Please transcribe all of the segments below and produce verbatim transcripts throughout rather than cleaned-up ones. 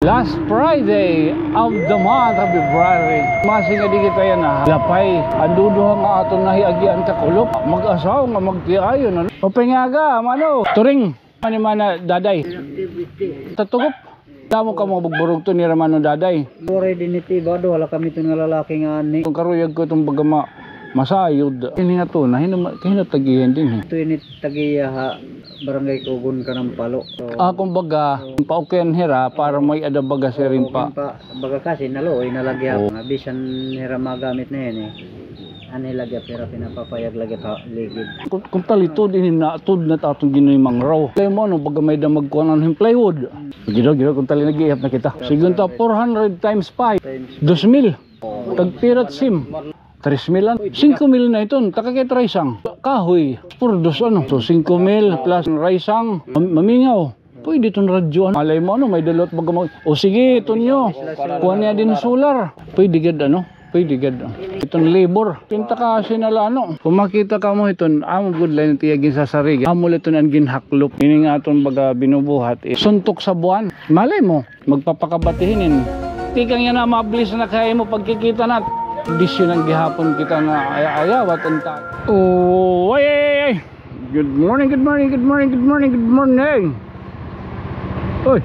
Last Friday of the month of February. Masi nga di kita yana ha lapay. An duduha nga aton nahiagian kakulop. Mag-asawa nga magtiayon, ano? Upay nga aga, mano. Turing. Ani man na, daday. Tatugop. Damo kamo bugburugton nira mano, daday. Waray dinhi it iba, duha la kami iton nga lalaki nga anhi. Kon karuyag ko iton baga ma-, masayod. Ini nga tuna, hin-o ma-, hin-o tag-iya dinhi? Ito ini tag-iya ha Barangay Kugon, Kanampalo. So, ah, kumbaga, so, paukayan hira para may-ada baga siring pa. Baga kasi naluoy na la gihap. Oo. Nga bisan hira magamit na ini, anhi la gihap hira, pinapapayag la gihap ha ligid. Kon, kon tali tuod ini na, tuod na it aton ginhimangraw. Kay mo ano, baga may-ada magkuan hin plywood. Sige daw, sige daw, kon tali nag-iihap na kita. Sige, unta, four hundred times five. Times five. Dos mil. Oo. Tagpira it sim? Tres mil an. Singko mil na iton. Taka kay raysang. Kahoy. Por dos, ano? So, singko mil plus raysang. Mam-, mamingaw. Pwede iton radyo, ano? Malay mo, ano, may-ada liwat baga mag-, o sige, iton niyo. Kuha niya din solar. Pwede gad, ano? Pwede gad, oh. Iton labor. Pinta ka sinala, ano? Kon makita kamo iton, amo gud la ini it iya ginsasarigi. Amo la iton an ginhaklop. Ini nga aton baga binubuhat, eh, suntok sa buwan. Malay mo, magpapakabati hinin. Tikang yana, mabilis na kay imo pagkikita na. Bisyo na gihapon kita nga aya-ayawat unta. Oh, ay, ay, ay, ay. Good morning, good morning, good morning, good morning, good morning. Uy.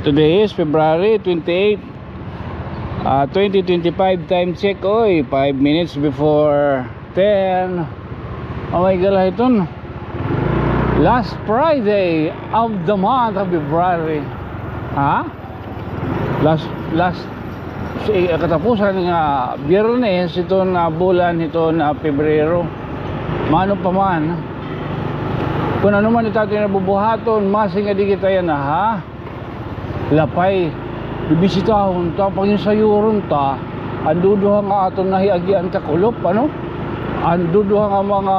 Today is February twenty-eight, ah, twenty twenty-five. Time check, oy, five minutes before ten. Oh my God, iton. Last Friday of the month of February. Ha? Last, last, si, katapusan nga Biyernes hiton, ah, bulan hiton, ah, Pebrero. Mano pa man, kon ano man it aton nabubuhaton, masi nga di kita yana ha lapay. Bibisitahon ta, panginsayuron ta an duduha nga aton nahiagian kakulop, ano? An duduha nga mga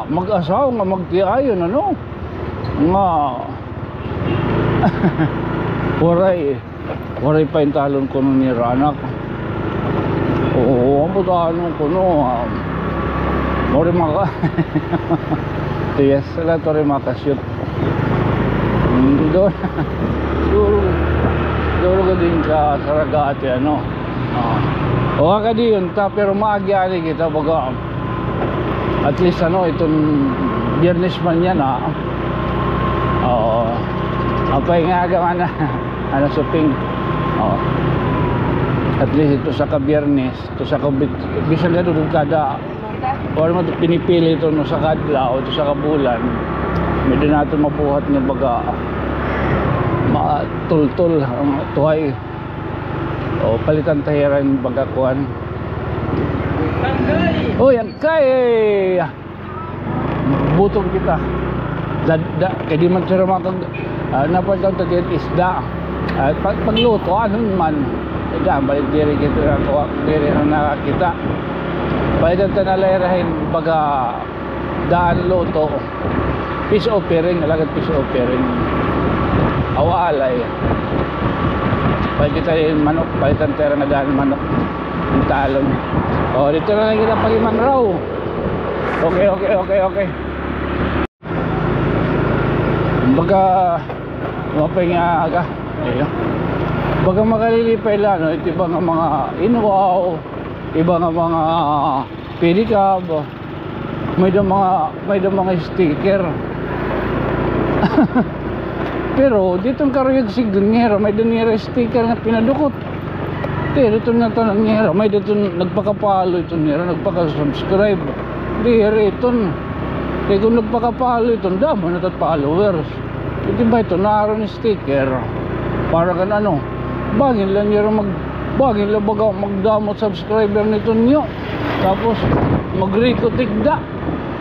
mag-asawa nga magtiayon, ano? Nga waray. Waray pa intalon kuno nira, anak. Oo, ambot ano kuno, ah, waray maka-, yes, sila to rin makashoot. Mm, do-, duro, duro ka din ka saragati, ano. Ah. O, ka di yun ta, pero maagi ani kita, baga, at least, ano, iton Biyernes man yana, ah. Oo. Apay nga aga man na. Ano, shopping. Oh. At least ito sa ka Biyernes, ito sa ka bit-, bisan nga doon kada, wala mo ito pinipili ito, no, sa kadlaw, ito sa kabulan. May din natin mabuhat nga baga, matultol ang tuhay. O, palitan ta hira hin baga kuan. Uy, angkay! Butong kita. Da, da, kay di man sira makag-, ah, napalitan ta diri isda. Ah, pag, pagluto, ano man. Ida, balik diri kita na kuha, diri na nakakita. Palitan ta na la hira hin baga daan luto. Peace offering, alagad peace offering. Aw alay. Palitan ta hin manok, palitan ta hira nga daan manok. Ang talon. O, dito na lang kita pag-imangraw. Okay, okay, okay, okay. Baga, mapay nga aga. Ayun. Baga makalilipay la, no? Ito iba nga mga inwaw, iba nga mga pedicab, may da mga, may da mga sticker. Pero, diton karuyag sidngon nga hira, may da nira sticker nga pinadukot. Pero iton nga tanan nga hira, may da iton nagpaka-follow iton hira, nagpaka-subscribe. Diri iton. Kay kon nagpaka-follow iton, damo na tat followers. Iti ba iton, naaron sticker. Para kan ano, bangin la nira mag-, bangin la baga magdamo subscriber niton niyo. Tapos, magrico tigda.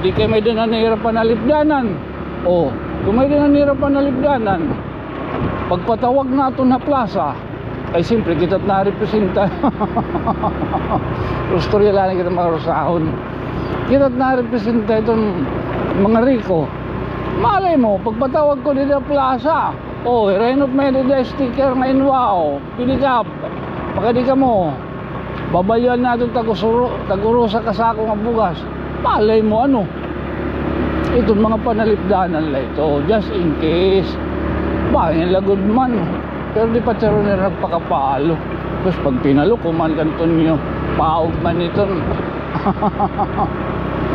Di kay may da na nira panalipdanan. O, kon may da na nira panalipdanan, pagpatawag naton ha plaza, ay, siyempre, kita it narepresenta. Istorya la ini kita marusahon. Kita it narepresenta iton mga riko. Malay mo, pagpatawag ko dida plaza, o, hira hin-o it may dida sticker nga inwaw, pedicab, makadi kamo. Babalyoan naton tag-usuro, tag-urusa ka sako nga bugas. Malay mo, ano? Iton mga panalipdanan la ito, just in case. Bangin la gud man. Pero di pa charo nira nagpakapalo. Tapos pag pinalo ko man kanton niyo, paog man iton.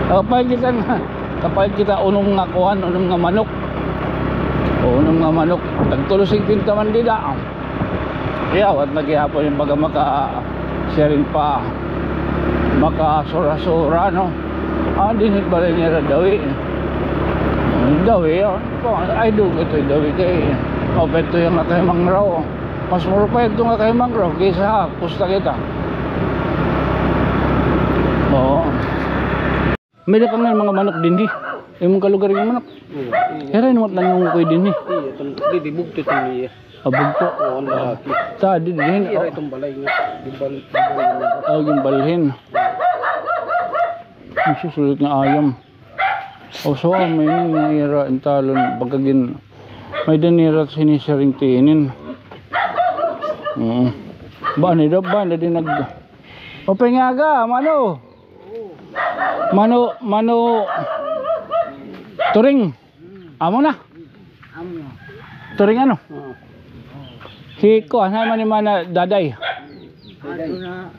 Kapay kita na, kapay kita unom nga kuan, unom nga manok. O, unom nga manok. Tagtulo singkwenta man dida. Kaya, wat na gihapon yung baga maka, siring pa, makasura-sura, no? Ah, dinhi balay nira dawi. Dawi, ah. Ay, dugo ito, dawi kay, o, peto yung nga kay mangraw. Mas mura pa ito nga kay mangrove kaysa ha, pusta kita. Oo. May da ka nga mga manok dinhi. Imong kalugar nga manok. Oo, iya. Hira, imong tanong ko dinhi. Iya, itong, di, di, bugto itong iya. Ah, bugto. Oo, ang lalaki. Ta, di, di, Iya, oh. Itong balay nga. Di bal-, di bal-, Oh, yung balhin. Ang susulit nga ayam. O, so, ah, may nga ira intalon, baga gin-, may da nira sinisiring tinin. Oo. Ba, ni da, ba, na din nag-, Ope nga aga, mano? Mano, mano, Turing. Amo na. Amo. Turing ano? Oo. Hi ko, ano man ni mana daday? Ato na.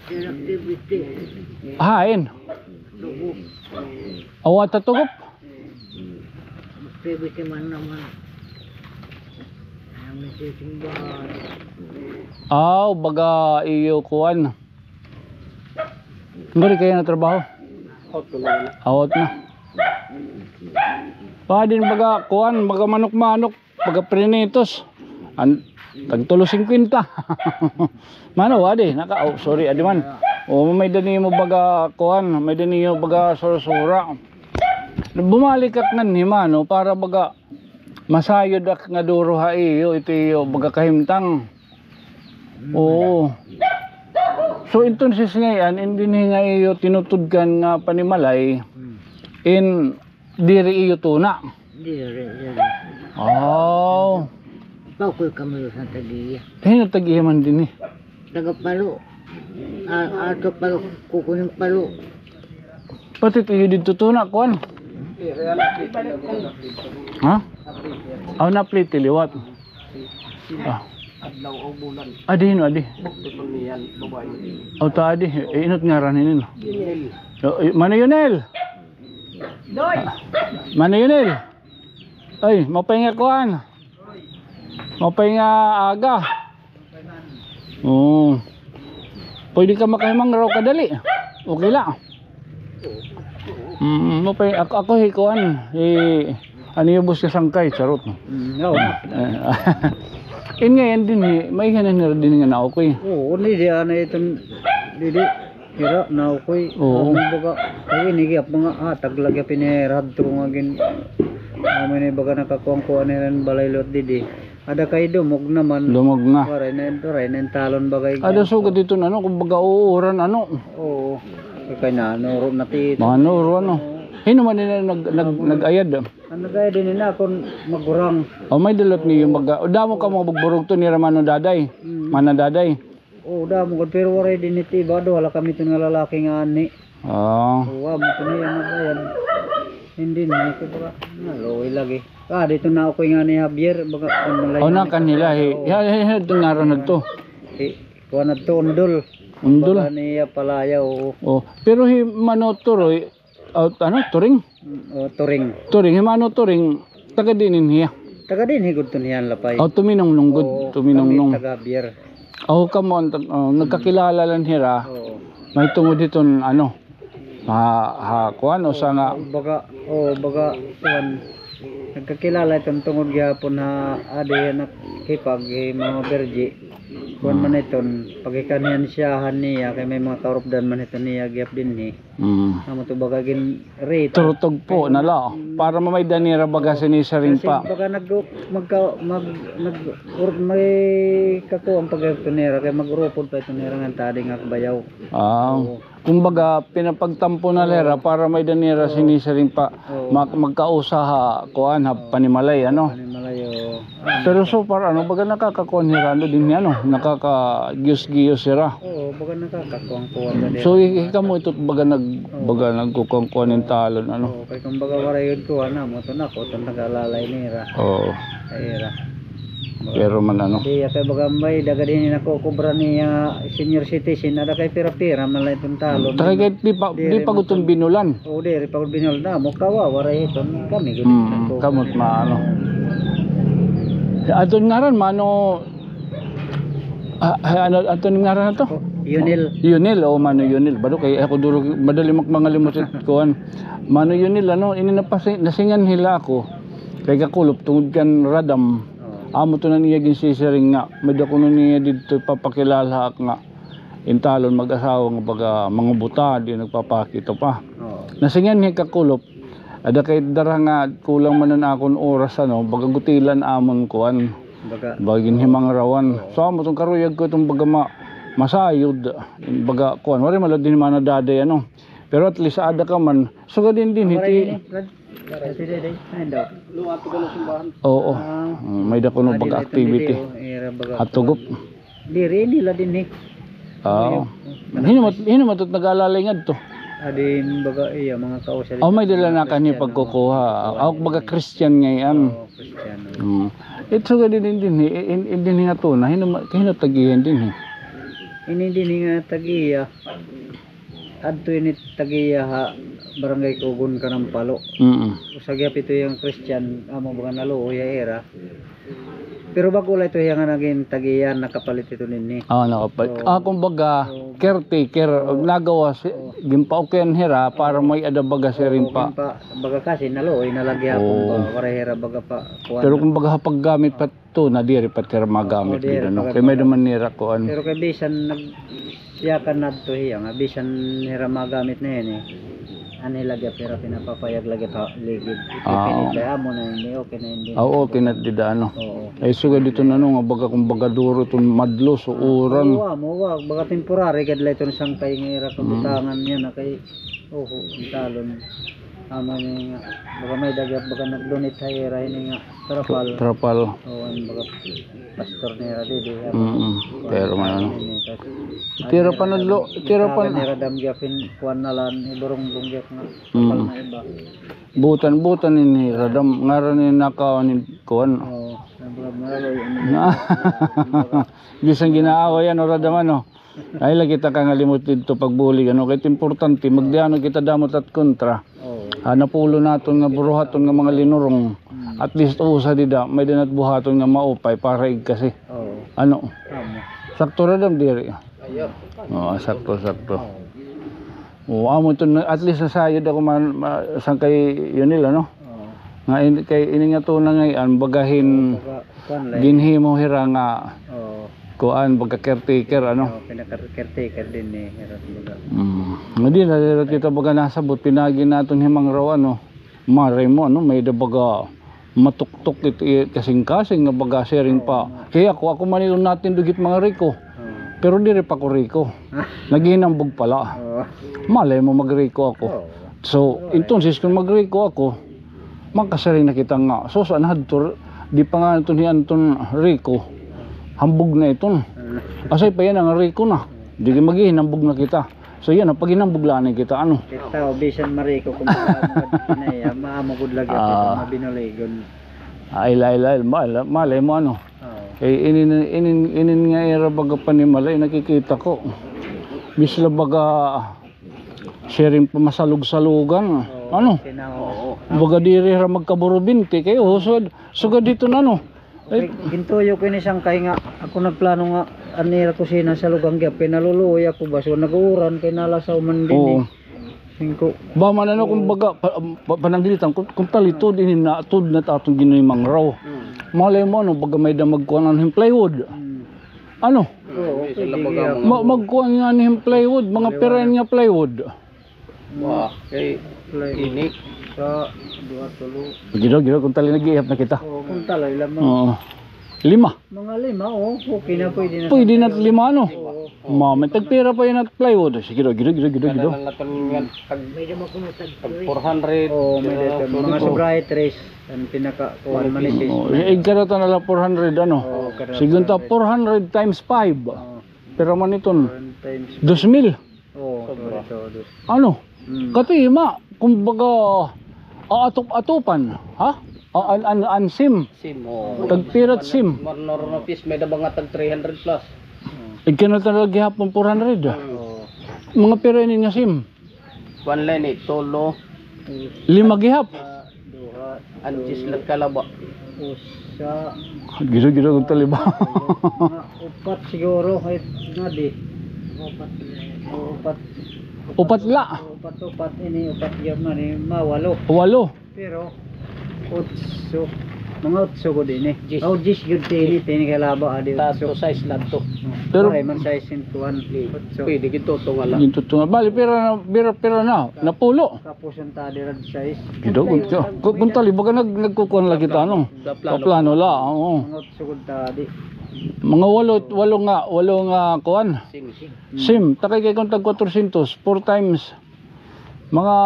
Activity. Hain. Awa ta tugup. Activity man naman. Ang may sisimbahan. Aw, baga iyo kuan. Ngari kaya na trabaho? Out na. Out na. Pa din baga kuan, baga manok-manok. Pagkaprinitos. An, tagtulo singkwenta. Mano, adi, naka, oh, sorry, adi man. O, may da nimo baga, kuan, may da nimo baga sura-sura. Bumalik ak nganhi, mano, para baga masayod ak nga duro ha iyo, iti iyo, baga kahimtang. Oo. So, entonces ngay-an, in dinhi nga iyo tinutudkan nga panimalay, in Diri iyo tuna? Diri, diri. Oh. Paukoy kami sa tag-iya. Hin-o tag-iya man dinhi? Taga Palo. A-, ato Palo, kukunin Palo. Pati iyo didto tuna, kuan? Ha? Aw, napliti liwat. Ah. Adlaw o bulan. Adi, hin-o adi? Bukto to niyan, babae. Aw, ta adi. Eh, hin-o it ngaran hini, no? Yunel. Oh, eh, Mano Yunel? Doy. Ah, Mano Yunel. Ay, maupay nga kuan. Maupay nga aga. Oo. Pwede ka makahimangraw kadali. Okay la. Mm, maupay, ako, ako hi kuan, hi, ano yung bus ka sangkay, charot. Mm, oo. Eh, in ngay-an dinhi, may hanan nira dinhi nga naukoy. Oo, ni di ana iton, di, di. Hira, naukoy. Oo. Amo baga, ay, ini gihap mga, ah, taglag gihap ini hira hadto nga gin-, amo ini baga nakakuan-kuan hira hin balay liwat didi. Ada kay dumog naman. Dumog na. Waray na, waray na intalon bagay. Ada sugad iton, ano, kumbaga uuran, ano. Oo. Kay nanuro na ti. Manuro, ano. Hin-o man ini nag-, nag-, nag-ayad, ah? An nag-ayad ini na akon magurang. O, may-ada liwat niyo baga. O, damo ka mga bugburog to ni Ramano Daday. Mm. Mana Daday. Oo, damo gud, pero waray dinhi it iba, duha la kami iton nga lalaki nga anhi. Ah. Oo, amo iton iya nag-ayad. Hindi na ito baga, naluoy lagi. Ah, didto na ako nga ni Javier, baga, an malay. O, na kanila, hi, oo. Hi, hi, hi, ito nga ron nagto. Hi, kuan adto, Undol. Undol? Baga niya Palaya, oo. Oh, pero hi Mano Turoy, Aw, ano, Turing? Mm, o, Turing. Turing, hi Mano Turing, taga dinhi hiya? Taga dinhi gud to niyan, Lapay. Aw, tuminungnong gud, oo, tuminungnong. Kami taga Javier. Aw, kamo, ang tag-, oh, nagkakilala lang hira. Oo. Mahitungod hiton, ano, ha, ha, kuan, usa nga. Oo, baga, oo, baga, kuan. Nagkakilala iton tungod gihapon ha, adi, nakipag, hi Mama Virgie. Kuan man iton, paghikanhian siya, han niya, kay may mga kaurupdan man iton niya, gihap dinhi. Mm. Amo to baga gin-rate. Turutog po na la. Mm. Para mamayda nira baga sinisiring pa. Kasi baga nag-, magka-, mag-, nag-, or-, may kakuan pa gihap to nira, kay mag-urupod pa ito nira ngan tadi nga kabayaw. Ah. Oo. Kumbaga, pinapagtampo na nira para mayda nira sinisiring pa. Oo. Mag-, magkausa ha, kuan, ha panimalay, ano? Panimalay, oo. Pero so far, ano, baga nakakakuan hira, ano, dinhi, ano, nakakagiyos-giyos hira. Oo, baga nakakakuan-kuan na din. So, hi-, hikamo ito, baga nag-, baga nagkukuan-kuan hin talon, ano. Oo, kay kumbaga, waray gud kuan, amo to na, ako to nag-alalay nira. Oo. Ay, ira. Pero man ano. Di, kay baga may daga dinhi nakukubra niya senior citizen, ada kay pira-pira man la iton talon. Takay kay di pa, di pa gud iton binulan. O, diri pa gud binulan. Amo, kawawa ra iton. Kami gud. Mm, kamo it maano. Aton ngaran, Mano, ah, ah, ano, aton ngaran na to? Yunil. Yunil, o, Mano Yunil. Bado kay ako duro, madali mak-, mangalimot it kuan. Mano Yunil, ano, ini napasi-, nasingan hila ako. Kay kakulop tungod kan Radam. Amo to na niya ginsisiring nga, may-ada kuno niya didto ipapakilala ak nga intalon mag-asawa nga baga mangubuta, di nagpapakita pa. Oo. Nasingan niya kakulop, ada kay dara nga kulang man an akon oras, ano, baga gutilan amon kuan. Baga ginhimangrawan. Oo. So, amo tong karuyag ko iton baga ma-, masayod, baga kuan, waray man la dinhi manadaday, ano. Pero at least ada ka man, sugad dinhi, Waray ti-, dinhi, Brad. Dati, dati, dati. Ay, daw. Oo. Ah. Mm, may-ada kuno baga activity. Hatugop. Diri nila dinhi. Ah. Hino man, hino man it nag-aalalay ngadto? Adi, baga, iya, mga kausa. Oh, may dala na kani pagkukuha. Aw, baga Christian ngay-an. Oo, Christian. Mm. Ito nga dinhi, dinhi, in, in, dinhi nga tuna. Hino ma-, hino tag-iya dinhi? Ini dinhi nga tag-iya. Adto ini tag-iya ha Barangay Cogon, Kanampalo. Mm. Usa gihap ito yang Christian, amo baga naluoy ha ira. Pero bag-o la ito hiya nga nagin tag-iya, nakapalit ito dinhi. Ah, nakapalit. Ah, kumbaga, caretaker, nagawas, ginpa-okay-an hira para may-ada baga siring pa. Ginpa-, baga kasi naluoy na la gihapon ba, waray hira baga pa, kuan. Pero kumbaga ha paggamit pa Tuna diri pa hira magamit gid, ano. Kay may-ada man nira kuan. Pero kay bisan nag-, siya kan adto hiya nga, bisan hira magamit na ini, eh. Anhi la gihap hira pinapapayag la gihap ha ligid. Ah, ipinit ba, amo na ini, okay na ini. Ah, okay na dida, ano. Oo. Ay, sugad dito na, ano, nga baga kumbaga duro iton madlos o uran. Oo, amo, wa, baga temporary gad la iton sangkay nga ira kabutangan niya na kay, oo, ang talon. Amo ini nga, baga may-ada gihap, baga nag-donate ha ira ini nga trapal. Trapal. O, an baga pastor nira didi, amo. Mm-mm. Pero man, ano. Ini, tas, tira pa na lo, tira pa na. Nira dam gihap hin kuan na la, iburungbong gihap nga trapal na iba. Butan, butan ini, radam, ngaran ini naka, ni kuan. Oo, an baga maroy, ano. Bisan gin-aaway, ano, radam, ano. Ay, la kita kangalimot didto pagbulig, ano, kay importante, magdiano kita damo it at kontra. Oo. Ah, napulo naton nga buruhaton nga mga linurong. Mm. At least, usa dida, may-ada nat buhaton nga maupay para igkasi. Oo. Ano? Tama. Sakto ra dam diri. Ayo. Oo, sakto, sakto. Oo. Oo, amo ito na, at least nasayod ako man, ma-, sangkay Yunil, ano? Oo. Nga in-, kay ini nga tuna ngay-an, bagahin ginhimo hira nga kuan, baga caretaker, ano? Oo, pinaka-caretaker dinhi, hira, baga. Mm. Nga di na, diri kita baga nasabot, pinaagi naton himangraw, ano? Malay mo, ano, may-ada baga matuktok it, it kasingkasing nga baga siring pa. Kay ako, ako man ito natindog hit mga riko. Oo. Pero diri pa ko riko. Naghihinambog pa la. Oo. Malay mo, magriko ako. Oo. So, entonces, kung magriko ako, makasiring na kita nga, sus, an hadto, di pa nga iton hi Anton riko. Hambog na iton. Mm. Asay pa yana nga riko na. Di kay maghihinambog na kita. So, yana, paghinambog la anay kita, ano? Kita, o, bisan mariko, kung maamo gud lagi, ah, kita mabinuligon. Ay, lay, lay, mal-, malay mo, ano? Oo. Eh, inin, inin, inin nga ira baga panimalay, nakikita ko. Bisan la baga, siring pa masalog-salogan. Oo, ano? Baga diri hira magkaburubinti, kay, oh, sugad, sugad dito na, ano? Ay. Gintuyo ko ini sangkay nga, ako nagplano nga, an ira kusina sa lugang gihap, kay naluluoy ako ba, so nag-uuran, kay nalasaw man dinhi. Oo. Singko. Ba man, ano, kumbaga, pa-, pa-, pananglitan, kung, kung tali tuod ini na, tuod na it aton ginhimangraw. Hmm. Malay mo, ano, baga may-ada magkuan hin plywood. Hmm. Ano? Oo, okay, sige, ma-, magkuan nga hin plywood, mga pirahan nga plywood. Wa, kay ini. Sa duha, tulo. Giro, giro, kung tali nag-iihap na kita. Oo, kung tali lamang. Oo. Lima. Mga lima, oh. Okay na, pwede na. Pwede na lima, no? Oo. Mama, tagpira pa yana it plywood? Sige, giro, giro, giro, giro. May damo ko na tag-, tag four hundred. Oo, may damo. Mga sobra ay tres. An pinaka kuan manipis. Oh, igkarata na la four hundred, ano? Oo, karata. Sige, ta four hundred times five. Oo. Pira man iton? Four times five. Dos mil. Oo, sobra. Ano? Hmm. Katima, kumbaga, aatop-atopan, ha? Oh, an, an, an sim. Sim, oh. Tagpira it sim? Marno, Ronald Fish, may-ada ba nga tag three hundred plus. Igkano talaga gihapon, four hundred. Oo. Mga pira ini nga sim? Kuan la ini, tulo. Lima gihap? Duha. An diyes la kalaba. Usa. Giro-giro kong taliba. Mga upat siguro, ay, nga di. Upat. Upat. Upat la. Upat, upat, ini, upat gihap man, eh, mawalo. Walo. Pero, otso. Mga otso gud ini. Diyes. Oh, diyes gud ini, ini kalaba, adi, otso. Taas to, sais la to. Pero, ay, man sais in kuan. Otso. Pwede, gintutunga la. Gintutunga. Bali, pira na, pira, pira na? Napulo. Tapos an tadi rad sais. Ito, kung, kung, kung tali, baga nag-, nagkukuan la kita, ano? Sa plano. Sa plano la, oo. Mga otso gud tadi. Mga walo, walo nga, walo nga kuan. Sim, sim. Sim, takay kay kung tag kwatrosyentos, four times, mga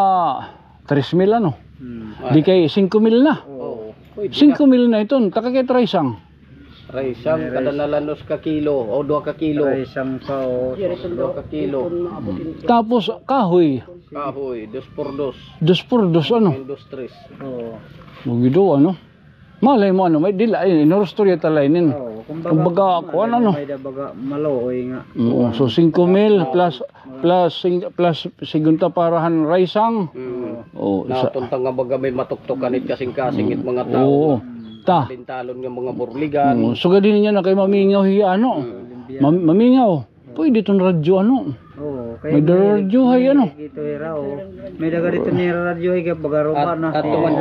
tres mil, ano? Hmm. Di kay singko mil na. Oo. Singko mil na iton, takay kay raysang. Raysang, kada na la usa ka kilo, o duha ka kilo. Raysang pa, o. Duha ka kilo. Tapos, kahoy. Kahoy, dos por dos. Dos por dos, ano? Industries. Oo. Mugido, ano? Malay mo, ano, may dila, eh, inorostorya ta la inin. Oo, kumbaga, kumbaga, kuan, ano? May da baga maluoy nga. Oo, kuan. So, singko mil plus, plus, sing-, plus singkwenta para han raysang. Mm. Oo, isa. Naton ta nga baga may matuktukan it kasingkasing it mga tawo. Oo. Ta. Bintalon nga mga burligan. Oo, sugad hini niya na kay mamingaw hi, ano? Mm. Mam-, mamingaw. Pwede iton radyo, ano? Oo, kay may da radyo, hay, ano? Dito, ira, o. May da gad iton nira radyo, hay, kay baga ruba na.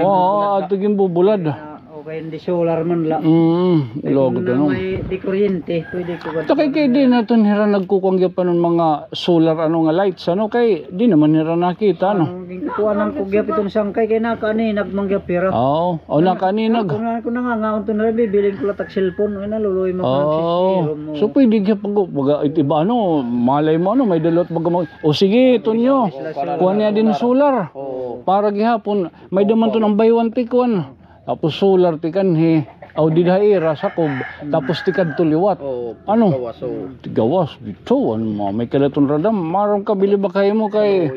Oo, adto ginbubulad. Ah, okay, hindi solar man la. Mm, kay log, kung ano? May di kuryente, pwede ko gad. Takay kay di na iton hira nagkukuan gihap hin mga solar, ano, nga lights, ano, kay di naman hira nakita, ano? Ginkukuanan ko gihap iton sangkay kay nakaaninag man gihap hira. Oo, o, nakaaninag. Kung, kung nangangaon to na, bibilin ko la tag cellphone, ay, naluloy mo. Oo. So, pwede gihap pag, baga, it iba, ano, malay mo, ano, may da la baga mag-, o, sige, Tonyo. Kuha niya din solar. Oo. Para gihapon, may da man to nga buy one take one. Tapos solar ti kanhi, aw, dida ha ira, sakob. Tapos tikadto liwat. Oo, ano? Tigawas, oo. Tigawas, dito, ano, ma-, may kalaton radam. Maaram ka, bilib ak ha imo kay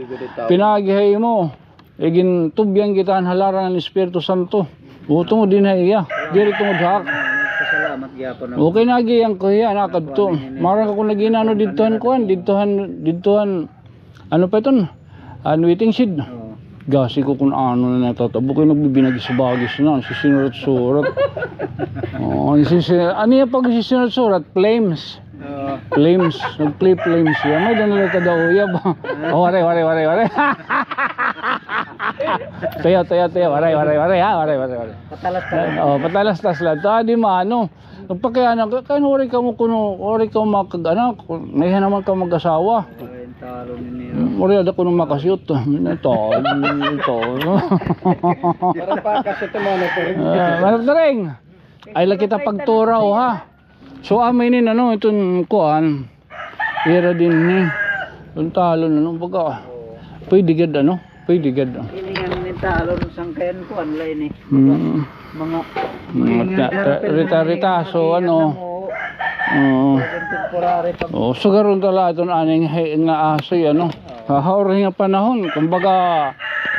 pinaagi ha imo. Igintubyan kita han halaran han Espiritu Santo. O, tungod dinhi ha iya. Diri tungod ha ak. Salamat gihapon. Okay na, agi, an ko hiya, nakadto. Maaram ka kon nag-inano didto han kuan, didto han, didto han, ano pa iton? An waiting shed. Oo. Gasi ko kon ano na natatabo kay nagbibinagis-bagis na, sisinurat-surat. Oo, sisi-, ano iya pag sisinurat-surat? Flames. Oo. Flames. Nag-play flames siya. May da na la kada uyab. O, waray, waray, waray, waray. Tuyo, tuyo, tuyo. Waray, waray, waray, ha? Waray, waray, waray. Patalastas. O, patalastas la. Ta, di maano. Nagpakiana ka, kay waray kamo kuno, waray kamo makag-anak. Nahiya naman ka mag-asawa. Ay, talo ni Nero. Waray ada kuno makasiyot. Ito, ito. Para pa kasi ito, mga naturing. Ah, mga naturing. Ay, la kita pagturaw, ha? So, amo ini, ano, iton kuan. Ira dinhi. Iton talon, ano, baga. Pwede gad, ano? Pwede gad, ah. Ini nga ini talon, sangkayan kuan la ini. Mm. Mga, mga ta-, ta-, rita-rita, so, ano. Oo. Temporary pag- Oo, sugaron ta la iton aning hay-, nga asoy, ano. Oo. Hahauri nga panahon, kumbaga,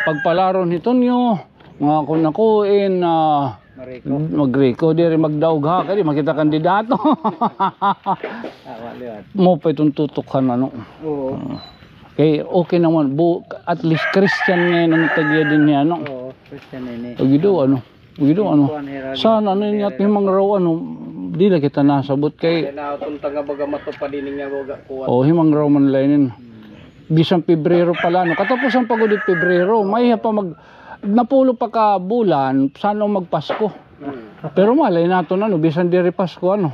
pagpalaron hiton niyo, mga kunakuin, ah, Magriko. Magriko, diri magdaog ha, kay di makita kandidato. Tama, liwat. Mao pa iton tutok han, ano. Oo. Mm. Kay okay naman, bu-, at least Christian ngay-an an tag-iya dinhi, ano. Oo, Christian ini. Ugido, ano. Ugido, ano. Kuan, hira, sana, ano, ini at himangraw, ano, di na kita nasabot kay. Kay natunta nga baga matupad ini nga baga kuan. O, himangraw man la inin. Hmm. Bisan Pebrero pa la, ano, katapusan pa gud it Pebrero, may pa mag-, napulo pa ka bulan, san-o magpasko. Mm. Pero malay naton, ano, bisan diri Pasko, ano.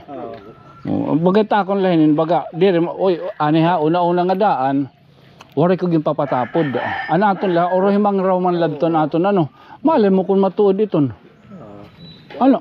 Oo. O, baga it akon la hinin, baga, diri, ma-, oy, ani ha, una-una nga daan, waray ko ginpapatapod. An aton la, oro himangraw man la adton aton, ano. Malay mo kon matuod iton. Ano?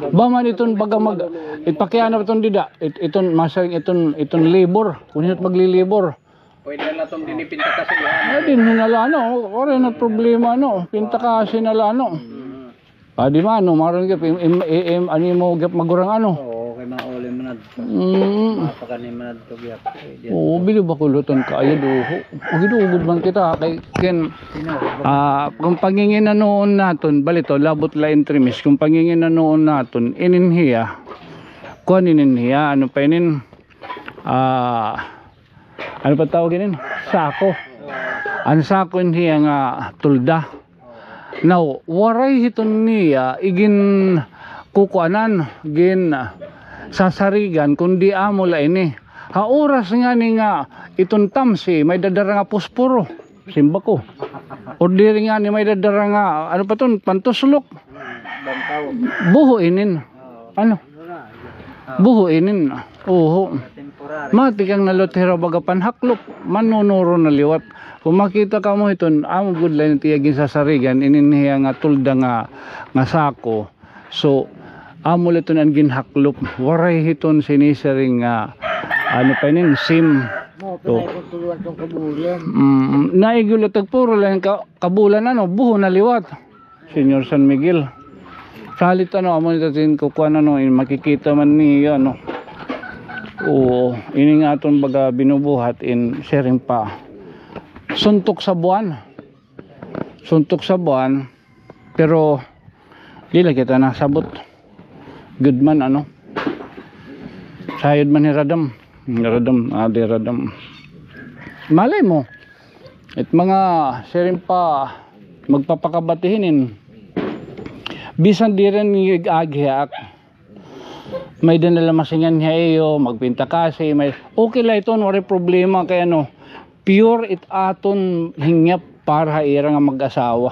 Ba man iton baga mag-, ipakiana iton dida, it-, iton, masaring iton, iton labor. Kun hin-o it maglilibor. Pwede na iton dinhi pintakasi, ha? Ay, dinhi na la, ano, waray na problema, ano, pintakasi na la, ano. Mm. Pwede man, ano, maaram gihap, im-, im-, im-, ano mo gihap magurang, ano. Oo, okay. Mauli man adto. Mm. Mapakani man adto gihap. Oo, bili ba kulutan kaayo, duho. Ugid-ugod man kita kay ken, ah, kung panginginanoon naton, bali to, labot la in three months, kung panginginanoon naton, inin hiya, kuan inin hiya, ano pa inin, ah, ano pa tawag inin? Sako. An sako in hiya nga tulda. Now, waray hiton niya iginkukuanan, ginsasarigan, kundi amo la ini. Ha oras ngani nga iton tamsi, may dadara nga posporo, simbako. O diri ngani may dadara nga, ano pa ton, pantuslok. Buho inin. Ano? Buho inin. Oho. Matikang na la it hira baga panhaklop. Manunuro na liwat. Kung makita kamo hiton, amo gud la ini it iya ginsasarigan, inin hiya nga tulda nga, nga sako. So, amo la iton an ginhaklop. Waray hiton sinisiring nga, ano pa inin, sim. So, mm, naigul la tagpuro la ka, kabulan, ano, buho na liwat. Señor San Miguel. Salit, ano, amo nito tin kukuan, ano, in makikita man niyo, ano. Oo, ini nga aton baga binubuhat in siring pa. Suntok sa buwan. Suntok sa buwan. Pero, di la kita nasabot. Good man, ano. Sayod man ni Radam. Radam, ah, di Radam. Malay mo. It mga siring pa magpapakabati hinin. Bisan diri niyo ig-agi ha ak. May-ada na la masingan ha iyo, magpinta kasi, may, okay la iton, waray problema kay ano, pure it aton hingyap para ha ira nga mag-asawa.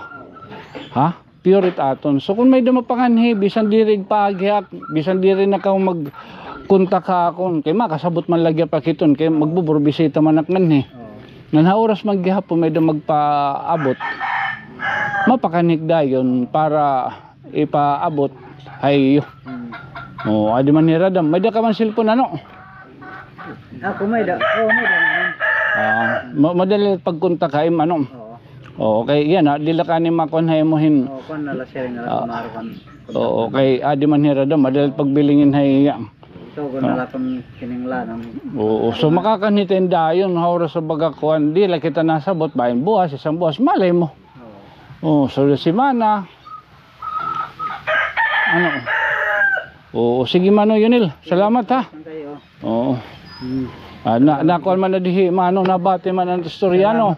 Ha? Pure it aton. So, kun may-ada mapanganhi, bisan diri igpaagi ha ak, bisan diri na kamo magkontak ha akon, kay makasabot man la gihap ak hiton, kay magbuburbisita man ak nganhi. Oo. Ngan ha oras man gihapon may-ada magpaabot, mapakanhi ak dayon para ipaabot ha iyo. Hmm. Oo, adi man hi Radam. May-ada ka man cellphone, ano? Ako may-ada. Oo, may-ada naman. Ah, ma-, madali pagkontak ha im, ano? Oo. Oo, kay yana, di la ka ni makuan ha imo hin. Oo, kuan na la siya, na la. Ah, kumarukan. Oo, kay adi man hi Radam, madali pagbilingin ha iya. Ito, kuan na la kun kinahanglan. Oo, so makakanhi ta hin dayon, ha oras sa baga kuan, di la kita nasabot, bahin buwas, isang buwas, malay mo. Oo. Oo, so simana. Ano? Oo, sige, Mano Yunil. Salamat, ha? Saan kayo? Oo. Hmm. Ah, na, nakuan man na dihi, Mano, nabati man an istorya, no?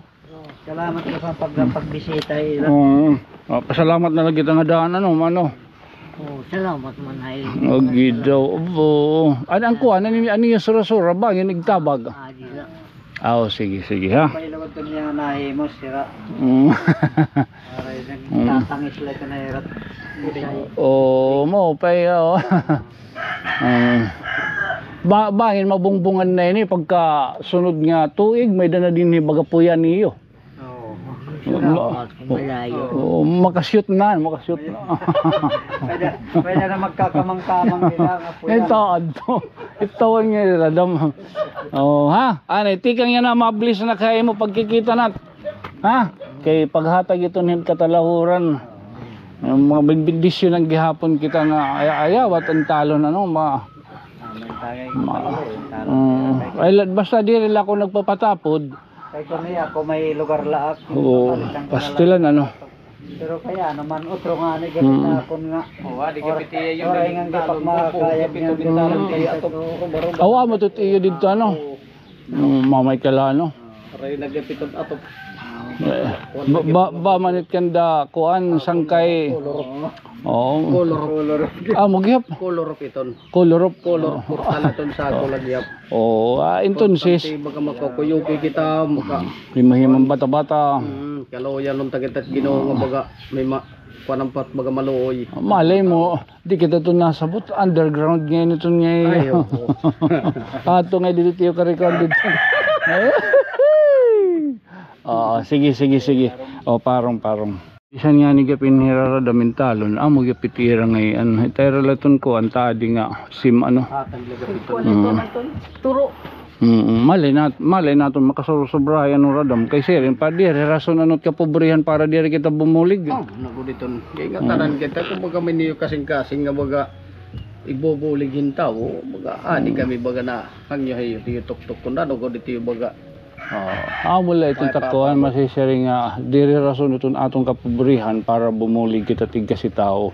Salamat. Oo, salamat ka sa pag-, pagbisita, eh. Oo. Ah, pasalamat na la kita nga daan, ano, Mano? Oo, salamat man, ay. Agi daw, abo. Ano an kuan, ano, ano yung sura-sura ba? Yung nagtabag? Ah, di na. Ah, o, sige, sige, ha? Pailawad ko niya nahimos, sira. Mm. Aray, nagtatangis la ito na hirap. O, maupay, o. Ah. Ba-, bangin mabungbungan na ini, pagka sunod nga tuig, may-ada na dinhi baga puya niyo. Oo. Ma-, malayo. Oo, makasyot na, makasyot na. Pwede, pwede na magkakamang-kamang nila nga puya. Ito, adto. Ito nga nila, dam. O, ha? Anay, tikang yana, mabilis na kay imo pagkikita nat. Ha? Kay paghatag iton hin katalahuran. An mga ben-, bendisyon an gihapon kita nga aya-, ayawat an talon, ano, ma-, ma-, mm. Ay, la-, basta diri la ako nagpapatapod. Kay kung niya ako may lugar laak. Oo, pastilan, ano. Pero kaya naman, otro nga ni gapit akon nga. Oo, di gapit iya yung oray nga gapit makakayag niya. Awa mo to iyo dito, ano? Mm, mamay ka la, no? Aray, nagapitod ato. Eh, ba, ba, ba man it kanda kuan, sangkay. Oo. Color. Ah, mo gihap. Color of iton. Color of. Color of portal iton sa ako la gihap. Oo, ah, entonces. Importante, baga makakuyuki kita, maka- Himahimang bata-bata. Mm, kaluoyan nun ta kita Ginoo nga baga may ma-, kuan an pat baga maluoy. Malay mo, di kita to nasabot, underground ngay-an ito ngay-an. Ay, opo. Ato ngay dito tiyo karikuan dito. Oo, sige, sige, sige. O, parong, parong. Bisan ngani gihap in hira Radam in talon, amo gihap it ira ngay-an. Itay ra la iton kuan, tadi nga sim, ano. Hatag la gihap iton. Kuan ito na iton. Turo. Mm, malay nat-, malay naton makasobra-sobra hay ano, Radam. Kay siring pa diri rason ano it kapobrihan para diri kita bumulig. O, nagud iton. Kay nga tanan kita, kumbaga may niyo kasingkasing nga baga Igbubulig hin tawo, baga, ani kami baga na, hangyo hayo, tiyo tuktok kun ano, gud tiyo baga. Oo. Amo la iton takuan, masisiring nga, diri rason iton aton kapobrehan para bumulig kita tigkasi tawo.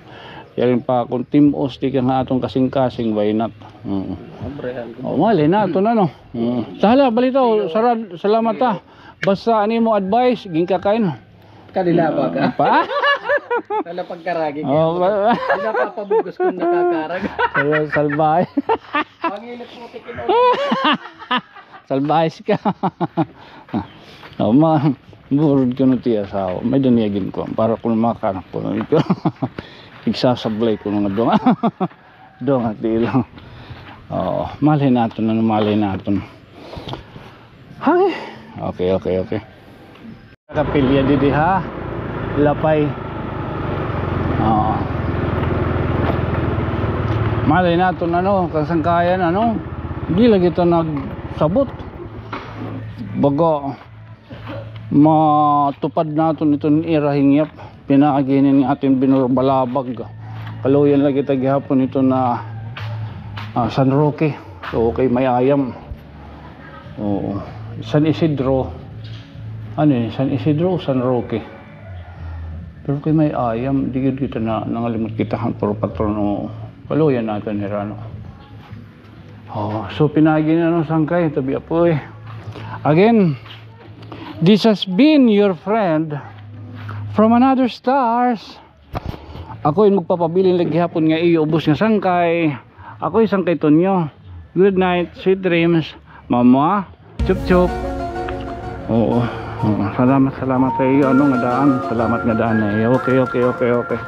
Siring pa, kun tim-os tikang ha aton kasingkasing, why not? Oo. Pobrehan ko. O, malay naton, ano? Oo. Hala, balitaw, sarad, salamat, ha. Basta, ano imo advice, ginkakain. Kanila ba ka? Pa? Wala pagkaragi. Oo, ba? Wala papabugos kung nakakarag. Wala, salbahe. Pangilit mo, tikin. Salbahe ka. O, ma, burod ka no tiya asawa. May danyagin ko. Para kung makanak ko. Igsasablay ko nga dunga. Dunga, tiil. Oo, malay naton, ano, malay naton. Hay. Okay, okay, okay. Kapilya didi ha Lapay. Oo. Malay naton, ano, kasangkayan, ano, di lagi ta nagsabot. Baga matupad naton iton ira hingyap. Pinaagi hinin nga aton binurbalabag. Kaluyan lagi ta gihapon iton na, ah, San Roque. So, okay, may ayam. Oo. San Isidro. Ano yun? San Isidro o San Roque? Pero kay may ayam, di gyud kita na, nangalimot kita han puro patron, oo. Kaluyan naton hira, no? Oh, so pinaagi na, no, sangkay, tabi apo, eh. Again, this has been your friend from another stars. Ako in magpapabilin la gihapon nga iyo ubos nga sangkay. Ako in Sangkay Tonyo. Good night, sweet dreams. Mama, chup chup. Oo. Oo. Salamat, salamat sa iyo, ano, nga daan. Salamat nga daan na iyo. Okay, okay, okay, okay.